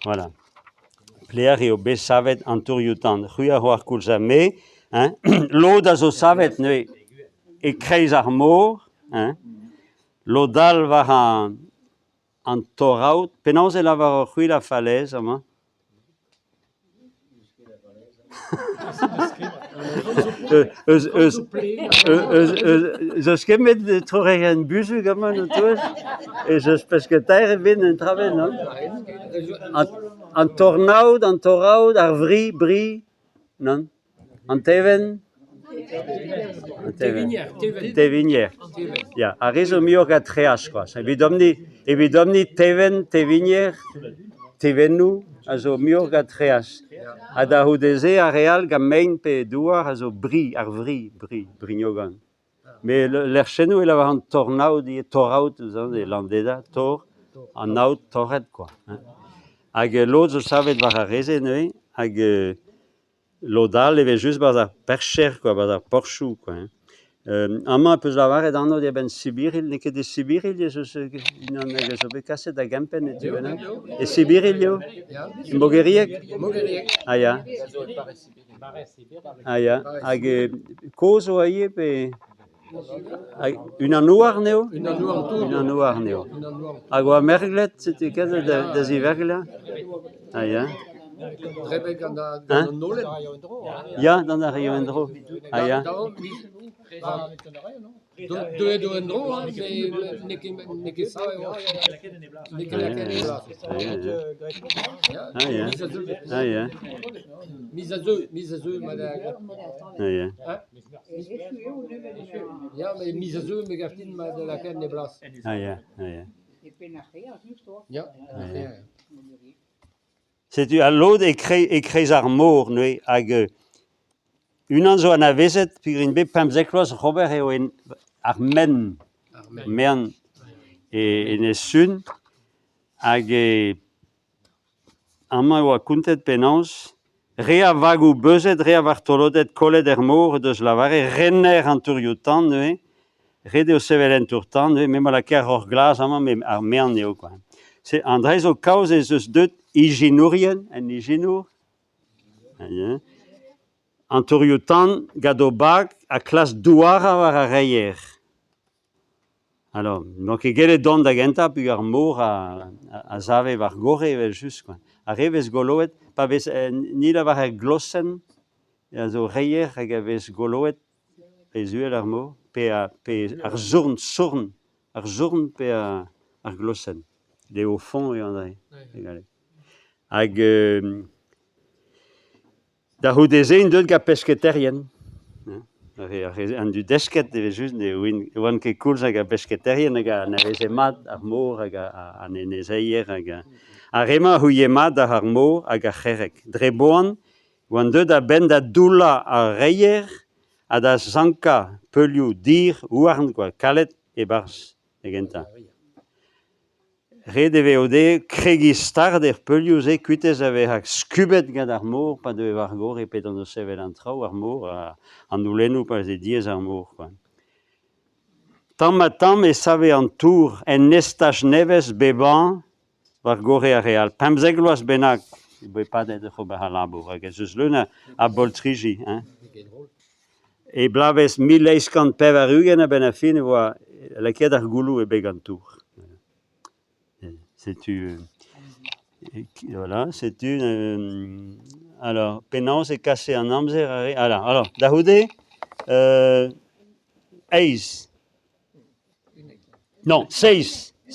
Voilà. Pelec'h eo bet savet an tourioù-tan? C'hwi a oar koulz ha me, hein? Lod a zo savet neuze e-kreiz ar mor, hein? Lod all war an, an torraod. Penaos e lavaroc'h-c'hwi la falaise amañ? Eus, eus, eus, eus, eus ket met troerien buzhug amañ en touez? Ez eus pesketaer ebet en traven, non? An, an tornaod, an torraod, ar vri, bri, non? An tevenn? An tevenn. Tevinier. Ya, ar re zo muioc'h gant treaz c'hoazh. Evidomp-ni, evidomp-ni tevenn, tevinier, tevennoù a zo muioc'h gant treaz. Ha da c'houde-se ar re all gant mein pe douar a zo bri, ar vri, bri, brignogan. Met lec'chennoù e lavaran tornaod ivez, torraod e Landeda, tor, an aod torret kwa. Hag lod zo savet war ar re-se neuze hag Lod all e vez just 'barzh ar percher kwa, 'barzh ar porzhioù kwa hein. Amañ e peus lavaret anv diwar-benn Sibiril, n'eo ket e Sibiril ez eus unan hag a zo bet kaset da Gempenn e tu bennak? E Sibiril eo? E Mogerieg? Ah ya. Ah ya. Hag kozh oa ivez pe unan houarn eo? Unan houarn eo. Hag oa merglet, setu ket da ziverglañ? Ah ya. Drebet gant Hein? an holen. Ya, gant ar rio en-dro. Ah ya. Deuet eo en-dro, hein, met n'eo ket n'eo ket savet. N'eo ket lakaet en e blas. Ah ya. Miz a zeu. Ah ya. Miz a zeu, miz a zeu, ma da. Ah ya. Ya, met miz a zeu, me gav din, ma da lakaat en e blas. Ah ya, ah ya. Ya, Ah ya. Setu al lod e-kreiz ar mor neuze hag unan zo anavezet peogwir int bet 15 vloaz oc'h ober eo en ar men, mean e Enez-Sun hag amañ e oa kontet penaos re a vagoù beuzet, re a vartoloded kollet er mor o deus lavaret rener an tourioù-tan neuze Ret eo sevel un tour-tan neuze, me 'ma lakaet ar roc'h glas amañ met ar mean eo kwa. Se an dra zo kaoz ez eus deuet ijinourien, un ijinour, an tourioù-tan gant o bag ha klask douarañ war ar reier. Alors, n'oa ket gellet dont da gentañ peogwir ar mor a save war gorre evel-just kwa. Ar re vez goloet, pa vez ni lavar er glosenn, a zo reier hag a vez goloet Pe uhel ar mor, pe pe ar sourn, sourn, ar sourn pe ar glosenn. Eo foñs eo an dra-se e galleg. Hag da c'houde-se int deuet gant pesketaerien. An dud desket evel-just ne oant ket koulz hag ar besketaerien hag a anaveze mat ar mor hag an enezeier hag ar re-mañ a c'houie mat àr ar mor hag ar c'herreg. Dre boan oant deuet a-benn da doullañ ar reier ha da sankañ peulioù dir houarn kwa, kalet e-barzh da gentañ. Ret e vezo dezhe kregiñ start er peulioù-se kuitez da vezañ skubet gant ar mor pa deue war-gorre p'edont o sevel an traoù ar mor, an houlennoù pa veze diaes ar mor kwa. Tamm-ha-tamm e save an tour en estaj nevez bevañ war gorre ar re all. 15 vloaz bennak e voe padet oc'h ober al labour hag ez eus leun a boltriji. Hein. E bloavezh 1880 a-benn ar fin e oa lakaet ar gouloù e beg an tour. Setu voilà, setu alors penaos e kase an amzer ar re alors, alors da c'houde eizh non seizh.